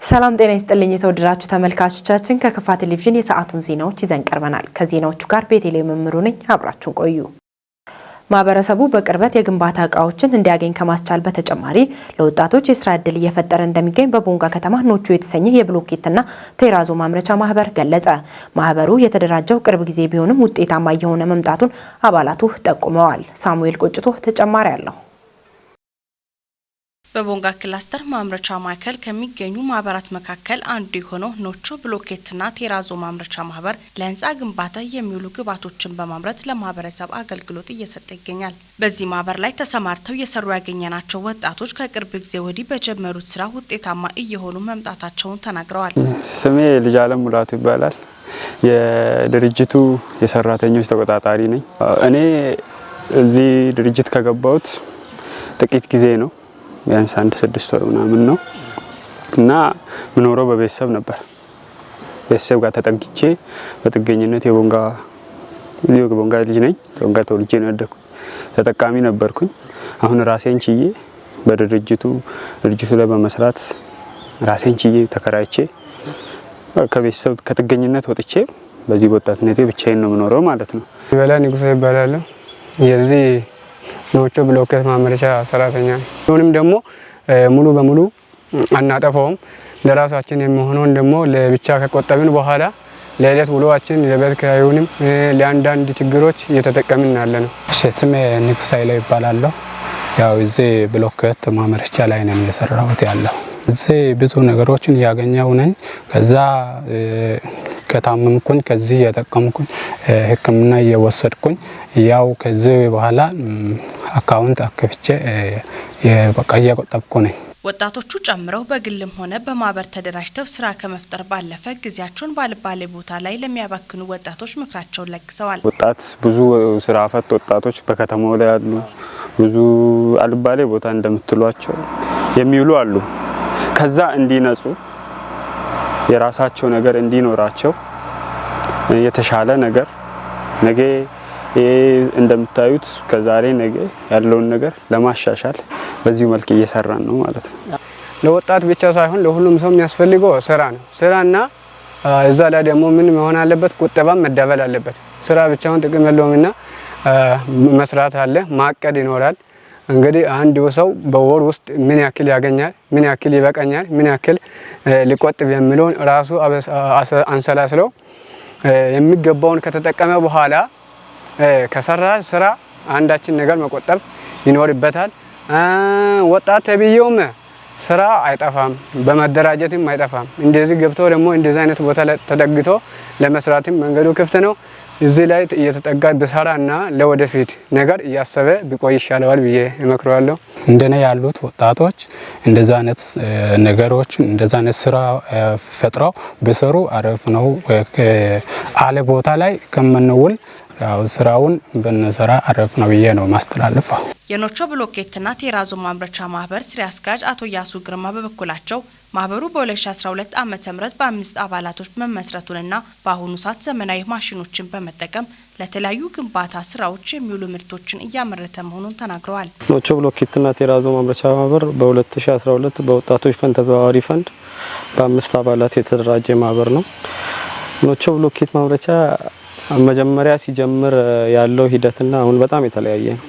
ሰላም ጤና ይስጥልኝ የተወደዳችሁ ተመልካቾቻችን፣ ከከፋ ቴሌቪዥን የሰዓቱን ዜናዎች ይዘን ቀርበናል። ከዜናዎቹ ጋር ቤተልሔም መምሩ ነኝ። አብራችሁን ቆዩ። ማህበረሰቡ በቅርበት የግንባታ እቃዎችን እንዲያገኝ ከማስቻል በተጨማሪ ለወጣቶች የስራ ዕድል እየፈጠረ እንደሚገኝ በቦንጋ ከተማ ኖቾ የተሰኘ የብሎኬትና ቴራዞ ማምረቻ ማህበር ገለጸ። ማህበሩ የተደራጀው ቅርብ ጊዜ ቢሆንም ውጤታማ እየሆነ መምጣቱን አባላቱ ጠቁመዋል። ሳሙኤል ቆጭቶ ተጨማሪ አለው። በቦንጋ ክላስተር ማምረቻ ማዕከል ከሚገኙ ማህበራት መካከል አንዱ የሆነው ኖቾ ብሎኬትና ቴራዞ ማምረቻ ማህበር ለህንፃ ግንባታ የሚውሉ ግብዓቶችን በማምረት ለማህበረሰብ አገልግሎት እየሰጠ ይገኛል። በዚህ ማህበር ላይ ተሰማርተው እየሰሩ ያገኘናቸው ወጣቶች ከቅርብ ጊዜ ወዲህ በጀመሩት ስራ ውጤታማ እየሆኑ መምጣታቸውን ተናግረዋል። ስሜ ልጅ አለም ሙላቱ ይባላል። የድርጅቱ የሰራተኞች ተቆጣጣሪ ነኝ። እኔ እዚህ ድርጅት ከገባሁት ጥቂት ጊዜ ነው፣ ቢያንስ አንድ 6 ወር ምናምን ነው እና ምኖረው በቤተሰብ ነበር። ቤተሰብ ጋር ተጠግቼ በጥገኝነት የቦንጋ ልጅ ነኝ። ቦንጋ ተወልጄ ነው ያደግኩት። ተጠቃሚ ነበርኩኝ። አሁን ራሴን ችዬ በድርጅቱ ድርጅቱ ላይ በመስራት ራሴን ችዬ ተከራይቼ ከቤተሰብ ከጥገኝነት ወጥቼ በዚህ በወጣትነቴ ብቻዬን ነው የምኖረው ማለት ነው። በላ ንጉሴ ይባላለሁ። የዚህ ኖቾ ብሎኬት ማምረቻ ሰራተኛ ነው። አሁንም ደግሞ ሙሉ በሙሉ አናጠፋውም። ለራሳችን የሚሆነውን ደግሞ ለብቻ ከቆጠብን በኋላ ለዕለት ውሎአችን ለቤት ኪራዩንም ለአንዳንድ ችግሮች እየተጠቀምን ያለ ነው። እሺ፣ ስሜ ንጉስ ኃይሌ ይባላለሁ። ያው እዚህ ብሎኬት ማምረቻ ላይ ነው እየሰራሁት ያለው። እዚህ ብዙ ነገሮችን እያገኘሁ ነኝ። ከዛ ከታመምኩኝ ከዚህ እየጠቀምኩኝ ሕክምና እየወሰድኩኝ ያው ከዚህ በኋላ account አከፍቼ በቃ እየቆጠብኩ ነኝ። ወጣቶቹ ጨምረው በግልም ሆነ በማህበር ተደራጅተው ስራ ከመፍጠር ባለፈ ጊዜያቸውን ባልባሌ ቦታ ላይ ለሚያባክኑ ወጣቶች ምክራቸውን ለግሰዋል። ወጣት ብዙ ስራ ፈት ወጣቶች በከተማው ላይ ያሉ፣ ብዙ አልባሌ ቦታ እንደምትሏቸው የሚውሉ አሉ። ከዛ እንዲነጹ፣ የራሳቸው ነገር እንዲኖራቸው፣ የተሻለ ነገር ነገ እንደምታዩት ከዛሬ ነገ ያለውን ነገር ለማሻሻል በዚሁ መልክ እየሰራን ነው ማለት ነው። ለወጣት ብቻ ሳይሆን ለሁሉም ሰው የሚያስፈልገው ስራ ነው። ስራና እዛ ላይ ደግሞ ምን መሆን አለበት? ቁጠባም መዳበል አለበት። ስራ ብቻውን ጥቅም የለውምና መስራት አለ፣ ማቀድ ይኖራል። እንግዲህ አንድ ሰው በወር ውስጥ ምን ያክል ያገኛል፣ ምን ያክል ይበቃኛል፣ ምን ያክል ሊቆጥብ የሚለውን ራሱ አንሰላስለው የሚገባውን ከተጠቀመ በኋላ ከሰራ ስራ አንዳችን ነገር መቆጠብ ይኖርበታል። ወጣት ተብዬውም ስራ አይጠፋም፣ በመደራጀትም አይጠፋም። እንደዚህ ገብቶ ደግሞ እንደዚህ አይነት ቦታ ላይ ተጠግቶ ለመስራትም መንገዱ ክፍት ነው። እዚህ ላይ እየተጠጋ ቢሰራና ለወደፊት ነገር እያሰበ ቢቆይ ይሻለዋል ብዬ እመክረዋለሁ። እንደኔ ያሉት ወጣቶች እንደዛ አይነት ነገሮች እንደዛ አይነት ስራ ፈጥረው ቢሰሩ አሪፍ ነው። አለ ቦታ ላይ ከምንውል ያው ስራውን ብንሰራ አሪፍ ነው ብዬ ነው ማስተላልፈው። የኖቾ ብሎኬትና ቴራዞ ማምረቻ ማህበር ስራ አስኪያጅ አቶ ያሱ ግርማ በበኩላቸው ማህበሩ በ2012 ዓ.ም በአምስት አባላቶች መመስረቱንና በአሁኑ ሰዓት ዘመናዊ ማሽኖችን በመጠቀም ለተለያዩ ግንባታ ስራዎች የሚውሉ ምርቶችን እያመረተ መሆኑን ተናግረዋል። ኖቾ ብሎኬትና ቴራዞ ማምረቻ ማህበር በ2012 በወጣቶች ፈንድ ተዘዋዋሪ ፈንድ በአምስት አባላት የተደራጀ ማህበር ነው። ኖቾ ብሎኬት ማምረቻ መጀመሪያ ሲጀምር ያለው ሂደትና አሁን በጣም የተለያየ ነው።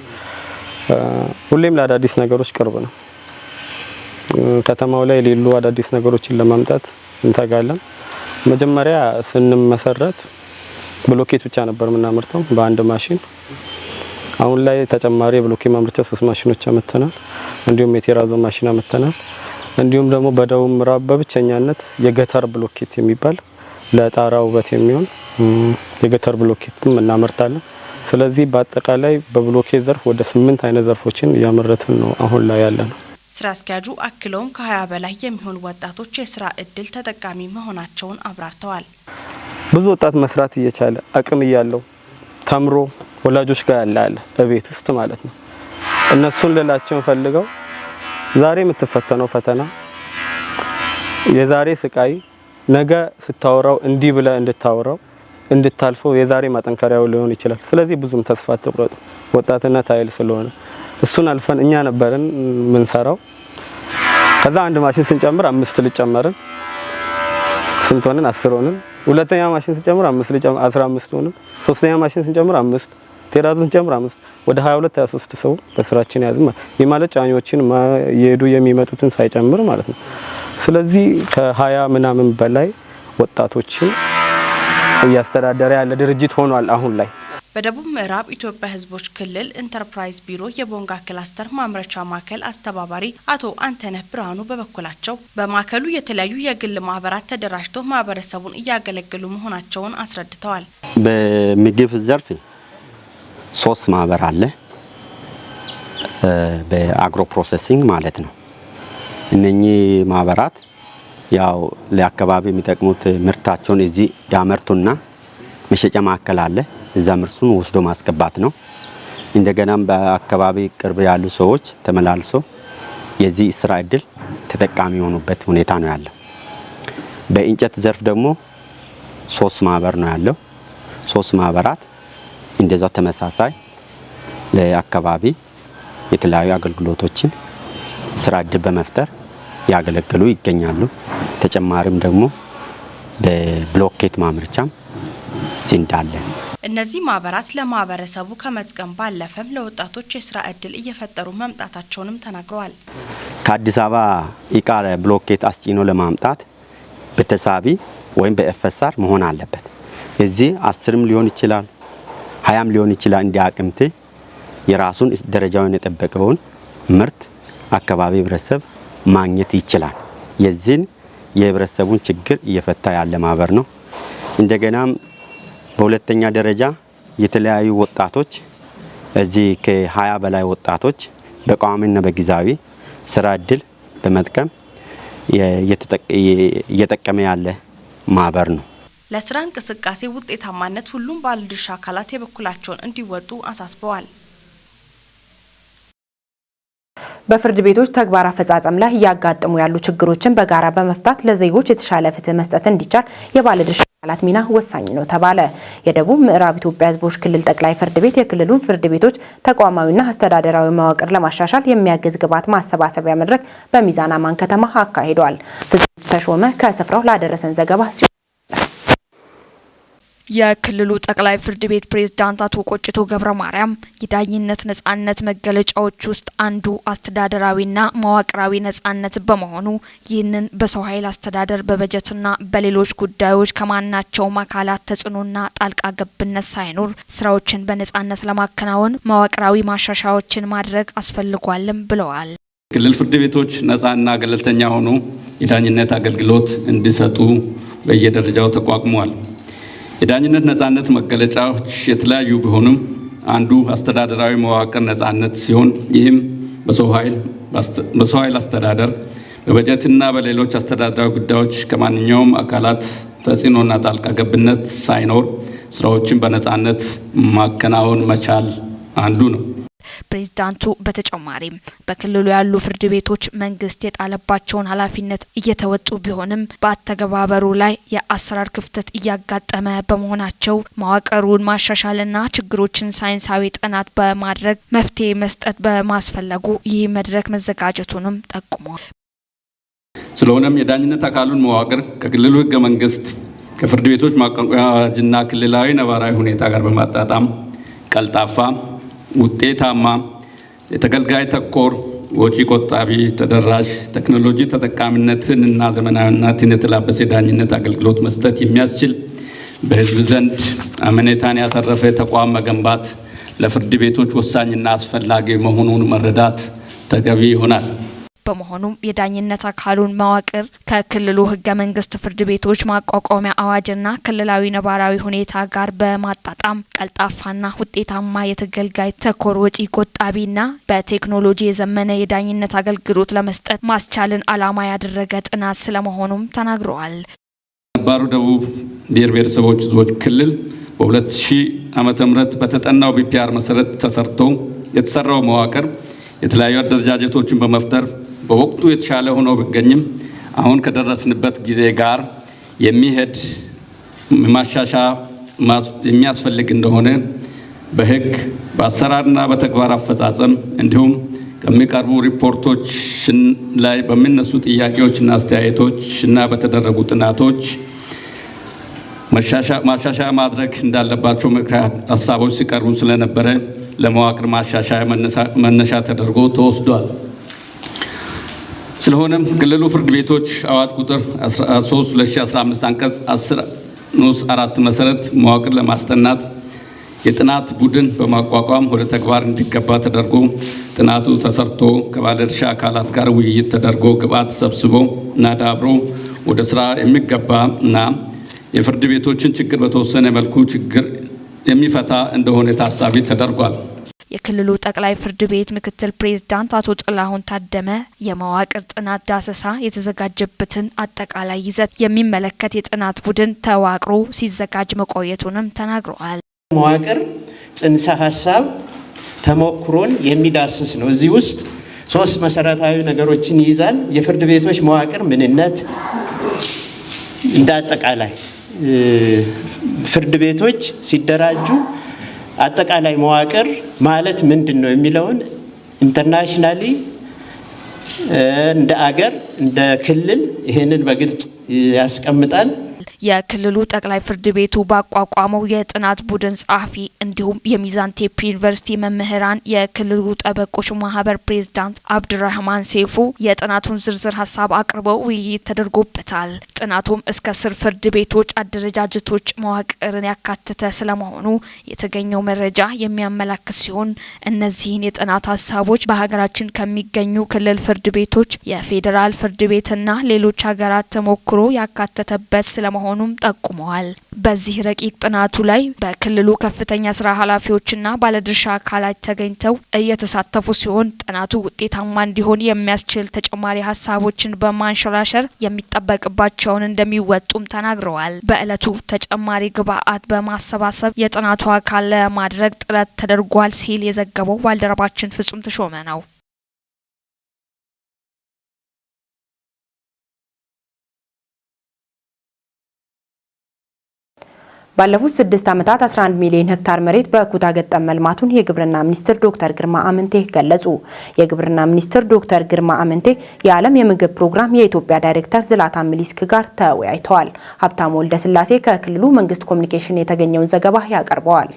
ሁሌም ለአዳዲስ ነገሮች ቅርብ ነው። ከተማው ላይ የሌሉ አዳዲስ ነገሮችን ለማምጣት እንተጋለን። መጀመሪያ ስንመሰረት ብሎኬት ብቻ ነበር የምናመርተው በአንድ ማሽን። አሁን ላይ ተጨማሪ የብሎኬት ማምረቻ ሶስት ማሽኖች አመተናል። እንዲሁም የቴራዞ ማሽን አመተናል። እንዲሁም ደግሞ በደቡብ ምዕራብ በብቸኛነት የ gutter ብሎኬት የሚባል ለጣራ ውበት የሚሆን የ gutter ብሎኬትም እናመርታለን። ስለዚህ በአጠቃላይ በብሎኬት ዘርፍ ወደ 8 አይነት ዘርፎችን እያመረትን ነው አሁን ላይ ያለ ነው። ስራ አስኪያጁ አክለውም ከ20 በላይ የሚሆኑ ወጣቶች የስራ እድል ተጠቃሚ መሆናቸውን አብራርተዋል። ብዙ ወጣት መስራት እየቻለ አቅም እያለው ተምሮ ወላጆች ጋር ያለ አለ እቤት ውስጥ ማለት ነው። እነሱን ልላቸው ፈልገው ዛሬ የምትፈተነው ፈተና፣ የዛሬ ስቃይ ነገ ስታወራው እንዲህ ብለህ እንድታወራው እንድታልፈው የዛሬ ማጠንከሪያው ሊሆን ይችላል። ስለዚህ ብዙም ተስፋ አትቁረጡ። ወጣትነት ኃይል ስለሆነ እሱን አልፈን እኛ ነበርን የምንሰራው። ከዛ አንድ ማሽን ስንጨምር 5 ልጅ ጨመርን። ስንት ሆነን? 10 ሆነን። ሁለተኛ ማሽን ስንጨምር 5 ልጅ 15 ሆነን። ሶስተኛ ማሽን ስንጨምር 5፣ ቴራዞ ስንጨምር 5፣ ወደ 22 23 ሰው በስራችን ያዝን። ይህ ማለት ጫኞችን የሄዱ የሚመጡትን ሳይጨምር ማለት ነው። ስለዚህ ከ20 ምናምን በላይ ወጣቶችን እያስተዳደረ ያለ ድርጅት ሆኗል አሁን ላይ። በደቡብ ምዕራብ ኢትዮጵያ ሕዝቦች ክልል ኢንተርፕራይዝ ቢሮ የቦንጋ ክላስተር ማምረቻ ማዕከል አስተባባሪ አቶ አንተነህ ብርሃኑ በበኩላቸው በማዕከሉ የተለያዩ የግል ማህበራት ተደራጅቶ ማህበረሰቡን እያገለገሉ መሆናቸውን አስረድተዋል። በምግብ ዘርፍ 3 ማህበር አለ። በ agro processing ማለት ነው። እነኚህ ማህበራት ያው ለአካባቢ የሚጠቅሙት ምርታቸውን እዚህ ያመርቱና መሸጫ ማዕከል አለ። እዛ ምርቱን ወስዶ ማስገባት ነው። እንደገናም በአካባቢ ቅርብ ያሉ ሰዎች ተመላልሶ የዚህ ስራ እድል ተጠቃሚ የሆኑበት ሁኔታ ነው ያለው። በእንጨት ዘርፍ ደግሞ 3 ማህበር ነው ያለው። 3 ማህበራት እንደዛው ተመሳሳይ ለአካባቢ የተለያዩ አገልግሎቶችን ስራ እድል በመፍጠር ያገለግሉ ይገኛሉ። ተጨማሪም ደግሞ በብሎኬት ማምረቻም ሲንዳለ እነዚህ ማህበራት ለማህበረሰቡ ከመጥቀም ባለፈም ለወጣቶች የስራ እድል እየፈጠሩ መምጣታቸውንም ተናግረዋል። ከአዲስ አበባ እቃ ብሎኬት አስጭኖ ለማምጣት በተሳቢ ወይም በ FSR መሆን አለበት። እዚህ 10ም ሊሆን ይችላል፣ 20ም ሊሆን ይችላል። እንደ አቅምቴ የራሱን ደረጃውን የጠበቀውን ምርት አካባቢ ህብረተሰብ ማግኘት ይችላል። የዚህን የህብረተሰቡን ችግር እየፈታ ያለ ማህበር ነው። እንደገናም በሁለተኛ ደረጃ የተለያዩ ወጣቶች እዚህ ከ20 በላይ ወጣቶች በቋሚና በጊዜያዊ ስራ እድል በመጥቀም እየጠቀመ ያለ ማህበር ነው። ለስራ እንቅስቃሴ ውጤታማነት ሁሉም ባለድርሻ አካላት የበኩላቸውን እንዲወጡ አሳስበዋል። በፍርድ ቤቶች ተግባር አፈጻጸም ላይ እያጋጠሙ ያሉ ችግሮችን በጋራ በመፍታት ለዜጎች የተሻለ ፍትህ መስጠት እንዲቻል የባለድርሻ አካላት ሚና ወሳኝ ነው ተባለ። የደቡብ ምዕራብ ኢትዮጵያ ሕዝቦች ክልል ጠቅላይ ፍርድ ቤት የክልሉን ፍርድ ቤቶች ተቋማዊና አስተዳደራዊ መዋቅር ለማሻሻል የሚያግዝ ግብዓት ማሰባሰቢያ መድረክ በሚዛን አማን ከተማ አካሂዷል። ፍጹም ተሾመ ከስፍራው ላደረሰን ዘገባ የክልሉ ጠቅላይ ፍርድ ቤት ፕሬዝዳንት አቶ ቆጭቶ ገብረ ማርያም የዳኝነት ነጻነት መገለጫዎች ውስጥ አንዱ አስተዳደራዊና መዋቅራዊ ነጻነት በመሆኑ ይህንን በሰው ኃይል አስተዳደር፣ በበጀትና በሌሎች ጉዳዮች ከማናቸውም አካላት ተጽዕኖና ጣልቃ ገብነት ሳይኖር ስራዎችን በነጻነት ለማከናወን መዋቅራዊ ማሻሻያዎችን ማድረግ አስፈልጓልም ብለዋል። ክልል ፍርድ ቤቶች ነጻና ገለልተኛ ሆኖ የዳኝነት አገልግሎት እንዲሰጡ በየደረጃው ተቋቁመዋል። የዳኝነት ነጻነት መገለጫዎች የተለያዩ ቢሆኑም አንዱ አስተዳደራዊ መዋቅር ነጻነት ሲሆን ይህም በሰው ኃይል አስተዳደር፣ በበጀትና በሌሎች አስተዳደራዊ ጉዳዮች ከማንኛውም አካላት ተጽዕኖና ጣልቃ ገብነት ሳይኖር ስራዎችን በነጻነት ማከናወን መቻል አንዱ ነው። ፕሬዝዳንቱ በተጨማሪም በክልሉ ያሉ ፍርድ ቤቶች መንግስት የጣለባቸውን ኃላፊነት እየተወጡ ቢሆንም በአተገባበሩ ላይ የአሰራር ክፍተት እያጋጠመ በመሆናቸው መዋቅሩን ማሻሻልና ችግሮችን ሳይንሳዊ ጥናት በማድረግ መፍትሄ መስጠት በማስፈለጉ ይህ መድረክ መዘጋጀቱንም ጠቁሟል። ስለሆነም የዳኝነት አካሉን መዋቅር ከክልሉ ህገ መንግስት፣ ከፍርድ ቤቶች ማቋቋሚያ አዋጅና ክልላዊ ነባራዊ ሁኔታ ጋር በማጣጣም ቀልጣፋ፣ ውጤታማ፣ የተገልጋይ ተኮር፣ ወጪ ቆጣቢ፣ ተደራሽ፣ ቴክኖሎጂ ተጠቃሚነትን እና ዘመናዊነትን የተላበሰ የዳኝነት አገልግሎት መስጠት የሚያስችል በህዝብ ዘንድ አመኔታን ያተረፈ ተቋም መገንባት ለፍርድ ቤቶች ወሳኝና አስፈላጊ መሆኑን መረዳት ተገቢ ይሆናል። በመሆኑም የዳኝነት አካሉን መዋቅር ከክልሉ ህገ መንግስት፣ ፍርድ ቤቶች ማቋቋሚያ አዋጅና ክልላዊ ነባራዊ ሁኔታ ጋር በማጣጣም ቀልጣፋና ውጤታማ የተገልጋይ ተኮር፣ ወጪ ቆጣቢና በቴክኖሎጂ የዘመነ የዳኝነት አገልግሎት ለመስጠት ማስቻልን ዓላማ ያደረገ ጥናት ስለመሆኑም ተናግረዋል። ነባሩ ደቡብ ብሔር ብሔረሰቦች ህዝቦች ክልል በ2000 ዓመተ ምህረት በተጠናው BPR መሰረት ተሰርቶ የተሰራው መዋቅር የተለያዩ አደረጃጀቶችን በመፍጠር በወቅቱ የተሻለ ሆኖ ቢገኝም አሁን ከደረስንበት ጊዜ ጋር የሚሄድ ማሻሻያ የሚያስፈልግ እንደሆነ በህግ፣ በአሰራርና በተግባር አፈጻጸም እንዲሁም ከሚቀርቡ ሪፖርቶች ላይ በሚነሱ ጥያቄዎችና አስተያየቶች እና በተደረጉ ጥናቶች ማሻሻያ ማድረግ እንዳለባቸው ምክረ ሀሳቦች ሲቀርቡ ስለነበረ ለመዋቅር ማሻሻያ መነሻ ተደርጎ ተወስዷል። ስለሆነም ክልሉ ፍርድ ቤቶች አዋጅ ቁጥር 13/2015 አንቀጽ 10 ንዑስ 4 መሰረት መዋቅር ለማስጠናት የጥናት ቡድን በማቋቋም ወደ ተግባር እንዲገባ ተደርጎ ጥናቱ ተሰርቶ ከባለድርሻ አካላት ጋር ውይይት ተደርጎ ግብዓት ሰብስቦ እና ዳብሮ ወደ ስራ የሚገባ እና የፍርድ ቤቶችን ችግር በተወሰነ መልኩ ችግር የሚፈታ እንደሆነ ታሳቢ ተደርጓል። የክልሉ ጠቅላይ ፍርድ ቤት ምክትል ፕሬዝዳንት አቶ ጥላሁን ታደመ የመዋቅር ጥናት ዳሰሳ የተዘጋጀበትን አጠቃላይ ይዘት የሚመለከት የጥናት ቡድን ተዋቅሮ ሲዘጋጅ መቆየቱንም ተናግረዋል። መዋቅር ጽንሰ ሀሳብ ተሞክሮን የሚዳስስ ነው። እዚህ ውስጥ ሶስት መሰረታዊ ነገሮችን ይይዛል። የፍርድ ቤቶች መዋቅር ምንነት፣ እንደ አጠቃላይ ፍርድ ቤቶች ሲደራጁ አጠቃላይ መዋቅር ማለት ምንድን ነው የሚለውን internationally እንደ አገር እንደ ክልል ይሄንን በግልጽ ያስቀምጣል። የክልሉ ጠቅላይ ፍርድ ቤቱ ባቋቋመው የጥናት ቡድን ጸሐፊ እንዲሁም የሚዛን ቴፒ ዩኒቨርሲቲ መምህራን የክልሉ ጠበቆች ማህበር ፕሬዝዳንት አብድራህማን ሴፉ የጥናቱን ዝርዝር ሀሳብ አቅርበው ውይይት ተደርጎበታል። ጥናቱም እስከ ስር ፍርድ ቤቶች አደረጃጀቶች መዋቅርን ያካተተ ስለመሆኑ የተገኘው መረጃ የሚያመላክት ሲሆን እነዚህን የጥናት ሀሳቦች በሀገራችን ከሚገኙ ክልል ፍርድ ቤቶች፣ የፌዴራል ፍርድ ቤትና ሌሎች ሀገራት ተሞክሮ ያካተተበት ስለመሆኑ ጠቁመዋል። በዚህ ረቂቅ ጥናቱ ላይ በክልሉ ከፍተኛ ስራ ኃላፊዎችና ባለድርሻ አካላት ተገኝተው እየተሳተፉ ሲሆን ጥናቱ ውጤታማ እንዲሆን የሚያስችል ተጨማሪ ሀሳቦችን በማንሸራሸር የሚጠበቅባቸውን እንደሚወጡም ተናግረዋል። በእለቱ ተጨማሪ ግብዓት በማሰባሰብ የጥናቱ አካል ለማድረግ ጥረት ተደርጓል ሲል የዘገበው ባልደረባችን ፍጹም ተሾመ ነው። ባለፉት 6 ዓመታት 11 ሚሊዮን ሄክታር መሬት በኩታ ገጠም መልማቱን የግብርና ሚኒስትር ዶክተር ግርማ አመንቴ ገለጹ። የግብርና ሚኒስትር ዶክተር ግርማ አመንቴ የዓለም የምግብ ፕሮግራም የኢትዮጵያ ዳይሬክተር ዝላታን ሚሊስክ ጋር ተወያይተዋል። ሀብታሙ ወልደስላሴ ከክልሉ መንግስት ኮሚኒኬሽን የተገኘውን ዘገባ ያቀርበዋል።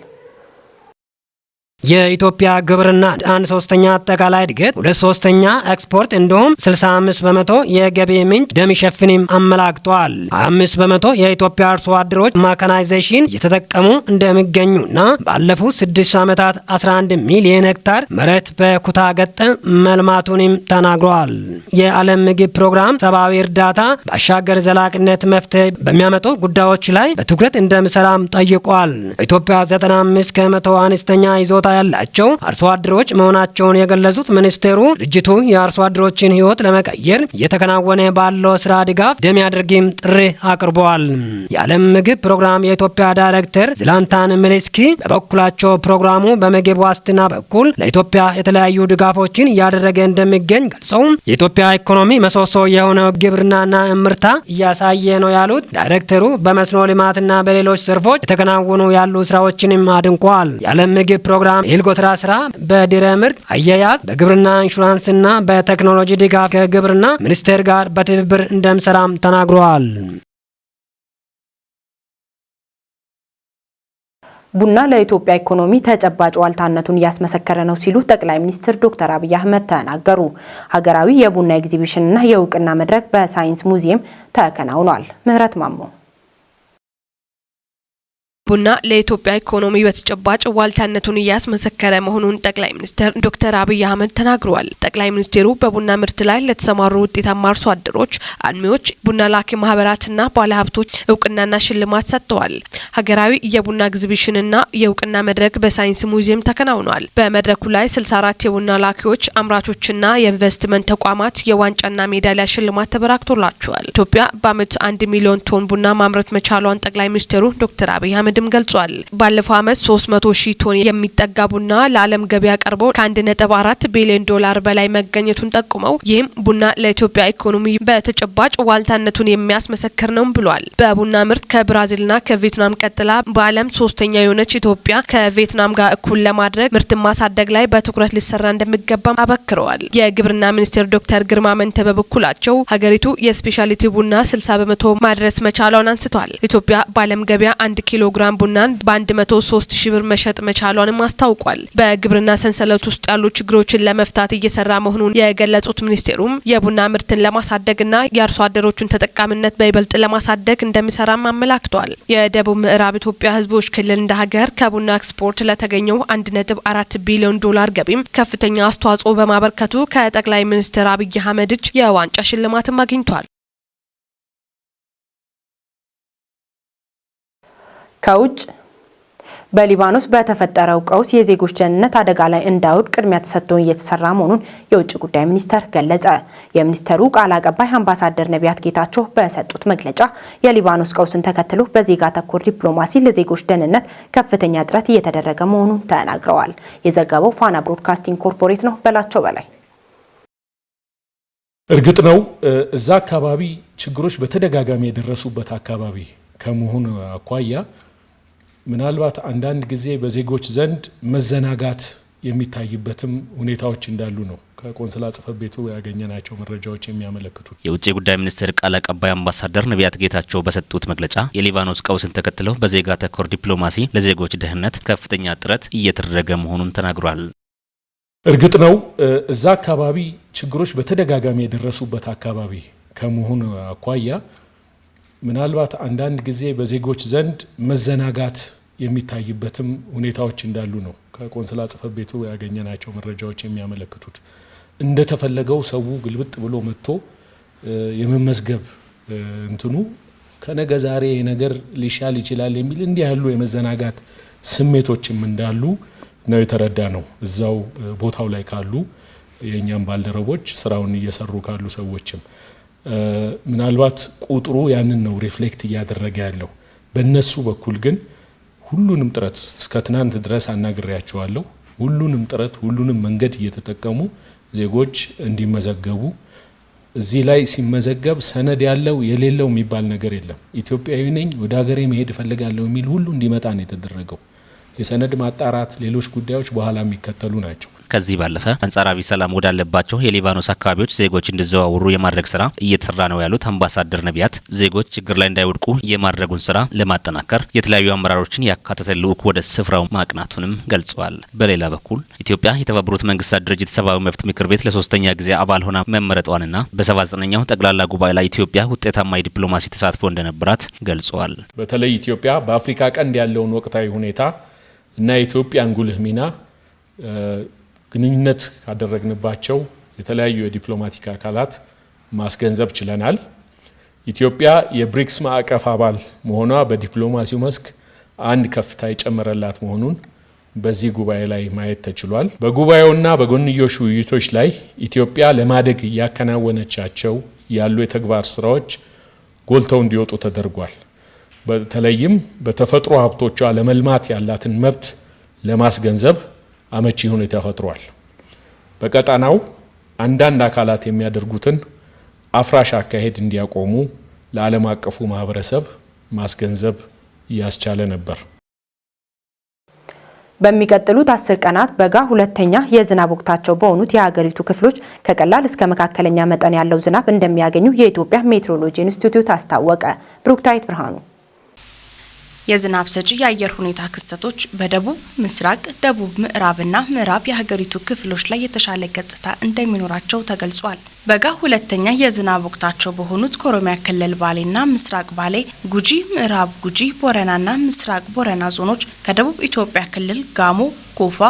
የኢትዮጵያ ግብርና 1/3 አጠቃላይ እድገት፣ 2/3 ኤክስፖርት እንዲሁም 65% የገቢ ምንጭ እንደሚሸፍንም አመላክቷል። 25% የኢትዮጵያ አርሶ አደሮች ሜካናይዜሽን እየተጠቀሙ እንደሚገኙና ባለፉት 6 ዓመታት 11 ሚሊዮን ሄክታር መሬት በኩታ ገጠም መልማቱንም ተናግሯል። የዓለም ምግብ ፕሮግራም ሰብአዊ እርዳታ ባሻገር ዘላቂነት መፍትሄ በሚያመጡ ጉዳዮች ላይ በትኩረት እንደሚሰራም ጠይቋል። ኢትዮጵያ 95% አነስተኛ ይዞታ ያላቸው አርሶ አደሮች መሆናቸውን የገለጹት ሚኒስቴሩ ድርጅቱ የአርሶ አደሮችን ሕይወት ለመቀየር እየተከናወነ ባለው ስራ ድጋፍ እንደሚያደርግም ጥሪ አቅርበዋል። የዓለም ምግብ ፕሮግራም የኢትዮጵያ ዳይሬክተር ዝላንታን ሚሊስኪ በበኩላቸው ፕሮግራሙ በምግብ ዋስትና በኩል ለኢትዮጵያ የተለያዩ ድጋፎችን እያደረገ እንደሚገኝ ገልጸው የኢትዮጵያ ኢኮኖሚ ምሰሶ የሆነው ግብርናና እምርታ እያሳየ ነው ያሉት ዳይሬክተሩ በመስኖ ልማትና በሌሎች ዘርፎች የተከናወኑ ያሉ ስራዎችንም አድንቋል። የዓለም ምግብ ፕሮግራም የእህል ጎተራ ስራ፣ በድረ ምርት አያያዝ፣ በግብርና ኢንሹራንስና በቴክኖሎጂ ድጋፍ ከግብርና ሚኒስቴር ጋር በትብብር እንደሚሰራም ተናግረዋል። ቡና ለኢትዮጵያ ኢኮኖሚ ተጨባጭ ዋልታነቱን እያስመሰከረ ነው ሲሉ ጠቅላይ ሚኒስትር ዶክተር አብይ አህመድ ተናገሩ። ሀገራዊ የቡና ኤግዚቢሽንና የእውቅና መድረክ በሳይንስ ሙዚየም ተከናውኗል። ምህረት ማሞ። ቡና ለኢትዮጵያ ኢኮኖሚ በተጨባጭ ዋልታነቱን እያስመሰከረ መሆኑን ጠቅላይ ሚኒስትር ዶክተር አብይ አህመድ ተናግረዋል። ጠቅላይ ሚኒስትሩ በቡና ምርት ላይ ለተሰማሩ ውጤታማ አርሶ አደሮች፣ አልሚዎች፣ ቡና ላኪ ማህበራትና ባለሀብቶች እውቅናና ሽልማት ሰጥተዋል። ሀገራዊ የቡና ኤግዚቢሽንና የእውቅና መድረክ በሳይንስ ሙዚየም ተከናውኗል። በመድረኩ ላይ 64 የቡና ላኪዎች፣ አምራቾችና የኢንቨስትመንት ተቋማት የዋንጫና ሜዳሊያ ሽልማት ተበራክቶላቸዋል። ኢትዮጵያ በአመት 1 ሚሊዮን ቶን ቡና ማምረት መቻሏን ጠቅላይ ሚኒስትሩ ዶክተር አብይ አህመድ አህመድም ገልጿል። ባለፈው ዓመት 300 ሺህ ቶን የሚጠጋ ቡና ለዓለም ገበያ ቀርቦ ከ1.4 ቢሊዮን ዶላር በላይ መገኘቱን ጠቁመው ይህም ቡና ለኢትዮጵያ ኢኮኖሚ በተጨባጭ ዋልታነቱን የሚያስመሰክር ነው ብሏል። በቡና ምርት ከብራዚልና ከቪየትናም ቀጥላ በዓለም ሶስተኛ የሆነች ኢትዮጵያ ከቪየትናም ጋር እኩል ለማድረግ ምርትን ማሳደግ ላይ በትኩረት ሊሰራ እንደሚገባም አበክረዋል። የግብርና ሚኒስቴር ዶክተር ግርማ መንተ በበኩላቸው ሀገሪቱ የ specialty ቡና 60% ማድረስ መቻሏን አንስቷል። ኢትዮጵያ በዓለም ገበያ 1 ኪሎ ግራም ቡናን በ103 ሺህ ብር መሸጥ መቻሏንም አስታውቋል። በግብርና ሰንሰለት ውስጥ ያሉ ችግሮችን ለመፍታት እየሰራ መሆኑን የገለጹት ሚኒስቴሩም የቡና ምርትን ለማሳደግና የአርሶ አደሮቹን ተጠቃሚነት በይበልጥ ለማሳደግ እንደሚሰራም አመላክቷል። የደቡብ ምዕራብ ኢትዮጵያ ሕዝቦች ክልል እንደ ሀገር ከቡና ኤክስፖርት ለተገኘው 1.4 ቢሊዮን ዶላር ገቢም ከፍተኛ አስተዋጽኦ በማበርከቱ ከጠቅላይ ሚኒስትር አብይ አህመድ እጅ የዋንጫ ሽልማትም አግኝቷል። ከውጭ በሊባኖስ በተፈጠረው ቀውስ የዜጎች ደህንነት አደጋ ላይ እንዳይወድቅ ቅድሚያ ተሰጥቶ እየተሰራ መሆኑን የውጭ ጉዳይ ሚኒስቴር ገለጸ። የሚኒስቴሩ ቃል አቀባይ አምባሳደር ነቢያት ጌታቸው በሰጡት መግለጫ የሊባኖስ ቀውስን ተከትሎ በዜጋ ተኮር ዲፕሎማሲ ለዜጎች ደህንነት ከፍተኛ ጥረት እየተደረገ መሆኑን ተናግረዋል። የዘገበው ፋና ብሮድካስቲንግ ኮርፖሬት ነው። በላቸው በላይ። እርግጥ ነው እዛ አካባቢ ችግሮች በተደጋጋሚ የደረሱበት አካባቢ ከመሆኑ አኳያ ምናልባት አንዳንድ ጊዜ በዜጎች ዘንድ መዘናጋት የሚታይበትም ሁኔታዎች እንዳሉ ነው ከቆንስላ ጽሕፈት ቤቱ ያገኘናቸው መረጃዎች የሚያመለክቱት። የውጭ ጉዳይ ሚኒስቴር ቃል አቀባይ አምባሳደር ነቢያት ጌታቸው በሰጡት መግለጫ የሊባኖስ ቀውስን ተከትለው በዜጋ ተኮር ዲፕሎማሲ ለዜጎች ደህንነት ከፍተኛ ጥረት እየተደረገ መሆኑን ተናግሯል። እርግጥ ነው እዛ አካባቢ ችግሮች በተደጋጋሚ የደረሱበት አካባቢ ከመሆኑ አኳያ ምናልባት አንዳንድ ጊዜ በዜጎች ዘንድ መዘናጋት የሚታይበትም ሁኔታዎች እንዳሉ ነው ከቆንስላ ጽሕፈት ቤቱ ያገኘናቸው መረጃዎች የሚያመለክቱት። እንደተፈለገው ሰው ግልብጥ ብሎ መጥቶ የመመዝገብ እንትኑ ከነገ ዛሬ ነገር ሊሻል ይችላል የሚል እንዲህ ያሉ የመዘናጋት ስሜቶችም እንዳሉ ነው የተረዳ ነው። እዛው ቦታው ላይ ካሉ የኛም ባልደረቦች ስራውን እየሰሩ ካሉ ሰዎችም ምናልባት ቁጥሩ ያንን ነው reflect እያደረገ ያለው። በእነሱ በኩል ግን ሁሉንም ጥረት እስከ ትናንት ድረስ አናግሬያቸዋለሁ። ሁሉንም ጥረት ሁሉንም መንገድ እየተጠቀሙ ዜጎች እንዲመዘገቡ፣ እዚህ ላይ ሲመዘገብ ሰነድ ያለው የሌለው የሚባል ነገር የለም። ኢትዮጵያዊ ነኝ፣ ወደ ሀገሬ መሄድ እፈልጋለሁ የሚል ሁሉ እንዲመጣ ነው የተደረገው። የሰነድ ማጣራት፣ ሌሎች ጉዳዮች በኋላ የሚከተሉ ናቸው። ከዚህ ባለፈ አንጻራዊ ሰላም ወዳለባቸው የሊባኖስ አካባቢዎች ዜጎች እንዲዘዋወሩ የማድረግ ስራ እየተሰራ ነው ያሉት አምባሳደር ነቢያት ዜጎች ችግር ላይ እንዳይወድቁ የማድረጉን ስራ ለማጠናከር የተለያዩ አመራሮችን ያካተተ ልዑክ ወደ ስፍራው ማቅናቱንም ገልጸዋል። በሌላ በኩል ኢትዮጵያ የተባበሩት መንግስታት ድርጅት ሰብአዊ መብት ምክር ቤት ለሶስተኛ ጊዜ አባል ሆና መመረጧንና በ79ኛው ጠቅላላ ጉባኤ ላይ ኢትዮጵያ ውጤታማ የዲፕሎማሲ ተሳትፎ እንደነበራት ገልጸዋል። በተለይ ኢትዮጵያ በአፍሪካ ቀንድ ያለውን ወቅታዊ ሁኔታ እና የኢትዮጵያን ጉልህ ሚና ግንኙነት ካደረግንባቸው የተለያዩ የዲፕሎማቲክ አካላት ማስገንዘብ ችለናል። ኢትዮጵያ የብሪክስ ማዕቀፍ አባል መሆኗ በዲፕሎማሲው መስክ አንድ ከፍታ የጨመረላት መሆኑን በዚህ ጉባኤ ላይ ማየት ተችሏል። በጉባኤውና በጎንዮሽ ውይይቶች ላይ ኢትዮጵያ ለማደግ እያከናወነቻቸው ያሉ የተግባር ስራዎች ጎልተው እንዲወጡ ተደርጓል። በተለይም በተፈጥሮ ሀብቶቿ ለመልማት ያላትን መብት ለማስገንዘብ አመቺ ሁኔታ ፈጥሯል። በቀጣናው አንዳንድ አካላት የሚያደርጉትን አፍራሽ አካሄድ እንዲያቆሙ ለዓለም አቀፉ ማህበረሰብ ማስገንዘብ ያስቻለ ነበር። በሚቀጥሉት 10 ቀናት በጋ ሁለተኛ የዝናብ ወቅታቸው በሆኑት የሀገሪቱ ክፍሎች ከቀላል እስከ መካከለኛ መጠን ያለው ዝናብ እንደሚያገኙ የኢትዮጵያ ሜትሮሎጂ ኢንስቲትዩት አስታወቀ። ብሩክታዊት ብርሃኑ። የዝናብ ሰጪ የአየር ሁኔታ ክስተቶች በደቡብ ምስራቅ፣ ደቡብ ምዕራብና ምዕራብ የሀገሪቱ ክፍሎች ላይ የተሻለ ገጽታ እንደሚኖራቸው ተገልጿል። በጋ ሁለተኛ የዝናብ ወቅታቸው በሆኑት ከኦሮሚያ ክልል ባሌና ምስራቅ ባሌ፣ ጉጂ፣ ምዕራብ ጉጂ፣ ቦረናና ምስራቅ ቦረና ዞኖች፣ ከደቡብ ኢትዮጵያ ክልል ጋሞ፣ ጎፋ፣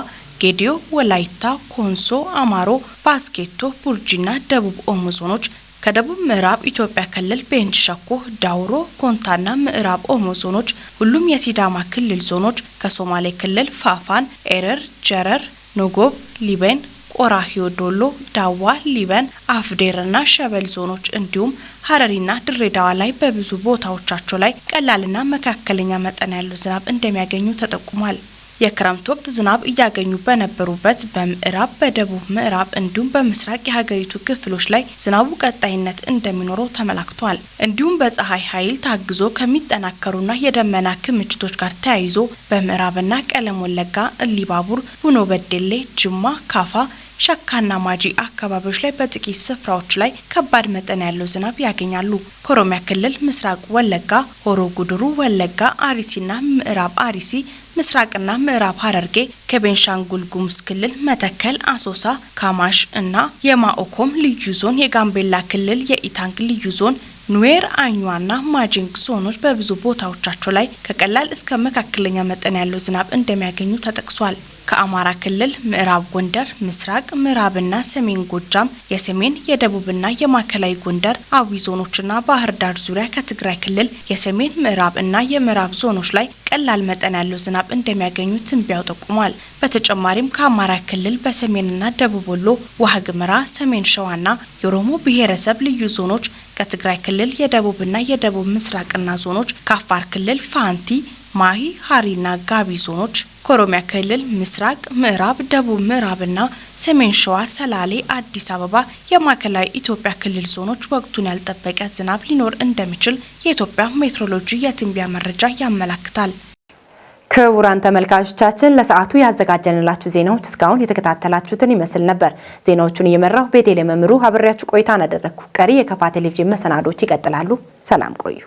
ጌዲዮ፣ ወላይታ፣ ኮንሶ፣ አማሮ፣ ባስኬቶ፣ ቡርጂና ደቡብ ኦሞ ዞኖች፣ ከደቡብ ምዕራብ ኢትዮጵያ ክልል ቤንች ሸኮ፣ ዳውሮ፣ ኮንታና ምዕራብ ኦሞ ዞኖች፣ ሁሉም የሲዳማ ክልል ዞኖች፣ ከሶማሌ ክልል ፋፋን፣ ኤረር፣ ጀረር፣ ኖጎብ፣ ሊበን፣ ቆራሂዮ ዶሎ፣ ዳዋ፣ ሊበን፣ አፍዴርና ሸበል ዞኖች እንዲሁም ሀረሪና ድሬዳዋ ላይ በብዙ ቦታዎቻቸው ላይ ቀላልና መካከለኛ መጠን ያለው ዝናብ እንደሚያገኙ ተጠቁሟል። የክረምት ወቅት ዝናብ እያገኙ በነበሩበት በምዕራብ፣ በደቡብ ምዕራብ እንዲሁም በምስራቅ የሀገሪቱ ክፍሎች ላይ ዝናቡ ቀጣይነት እንደሚኖረው ተመላክቷል። እንዲሁም በፀሐይ ኃይል ታግዞ ከሚጠናከሩና የደመና ክምችቶች ጋር ተያይዞ በምዕራብና ቄለም ወለጋ፣ ኢሉባቡር፣ ቡኖ በደሌ፣ ጅማ፣ ካፋ፣ ሸካና ማጂ አካባቢዎች ላይ በጥቂት ስፍራዎች ላይ ከባድ መጠን ያለው ዝናብ ያገኛሉ። ከኦሮሚያ ክልል ምስራቅ ወለጋ፣ ሆሮ ጉድሩ ወለጋ፣ አርሲና ምዕራብ አርሲ፣ ምስራቅና ምዕራብ ሐረርጌ፣ ከቤንሻንጉል ጉሙዝ ክልል መተከል፣ አሶሳ፣ ካማሽ እና የማኦኮም ልዩ ዞን፣ የጋምቤላ ክልል የኢታንግ ልዩ ዞን፣ ኑዌር፣ አኟና ማጂንግ ዞኖች በብዙ ቦታዎቻቸው ላይ ከቀላል እስከ መካከለኛ መጠን ያለው ዝናብ እንደሚያገኙ ተጠቅሷል። ከአማራ ክልል ምዕራብ ጎንደር፣ ምስራቅ ምዕራብና ሰሜን ጎጃም፣ የሰሜን የደቡብና የማዕከላዊ ጎንደር አዊ ዞኖችና ባህር ዳር ዙሪያ፣ ከትግራይ ክልል የሰሜን ምዕራብ እና የምዕራብ ዞኖች ላይ ቀላል መጠን ያለው ዝናብ እንደሚያገኙ ትንበያው ጠቁሟል። በተጨማሪም ከአማራ ክልል በሰሜንና ደቡብ ወሎ፣ ዋግኽምራ፣ ሰሜን ሸዋና የኦሮሞ ብሔረሰብ ልዩ ዞኖች፣ ከትግራይ ክልል የደቡብና የደቡብ ምስራቅና ዞኖች፣ ከአፋር ክልል ፋንቲ፣ ማሂ፣ ሀሪና ጋቢ ዞኖች፣ ከኦሮሚያ ክልል ምስራቅ ምዕራብ፣ ደቡብ ምዕራብና ሰሜን ሸዋ፣ ሰላሌ፣ አዲስ አበባ፣ የማዕከላዊ ኢትዮጵያ ክልል ዞኖች ወቅቱን ያልጠበቀ ዝናብ ሊኖር እንደሚችል የኢትዮጵያ ሜትሮሎጂ የትንበያ መረጃ ያመላክታል። ክቡራን ተመልካቾቻችን፣ ለሰዓቱ ያዘጋጀንላችሁ ዜናዎች እስካሁን የተከታተላችሁትን ይመስል ነበር። ዜናዎቹን እየመራሁ ቤቴል መምሩ አብሬያችሁ ቆይታን አደረግኩ። ቀሪ የከፋ ቴሌቪዥን መሰናዶች ይቀጥላሉ። ሰላም ቆዩ።